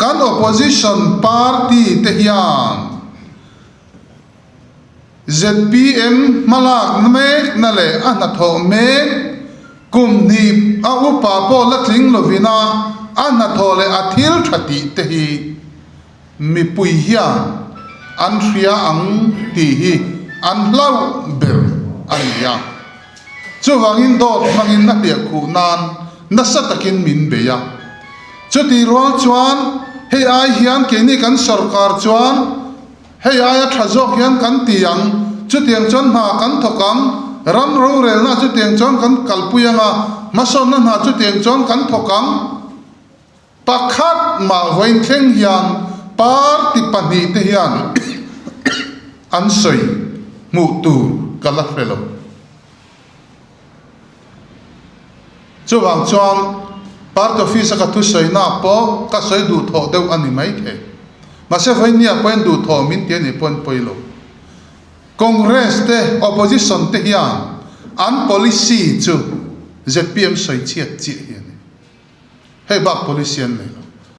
Kan opposition party te hian zpm hmalakna mekna leh a hnathawh mek kum hnih a upa pawh la tling lovin a a hnathawh leh a thil tha tih te hi mipui hian an hria ang tih hi an hlauh ber a ni a. Chuvangin dawt hmangin a hliahkhuh nan nasa takin min bei a. Chutih rual chuan hei ai hian keini kan sorkar chuan hei aia tha zawk hian kan ti ang, chutiang chuan hna kan thawk ang, ram rorelna chutiang chuan kan kalpui ang a, hmasawnna hna chutiang chuan kan thawk ang. Pakhat mah vawiin thleng hian party pahnihte hian an sawi hmuh tur ka la hre lo. Chuvang chuan party office a ka thusawi-na pawh ka sawi duhthawh deuh a ni maithei. Mahse vawiinniah pawhin duhthawh min ti a nih pawhin pawi lo. Congress te opposition te hian an policy chu zpm sawi chhiat chiah hi a ni. Hei bak policy an nei lo.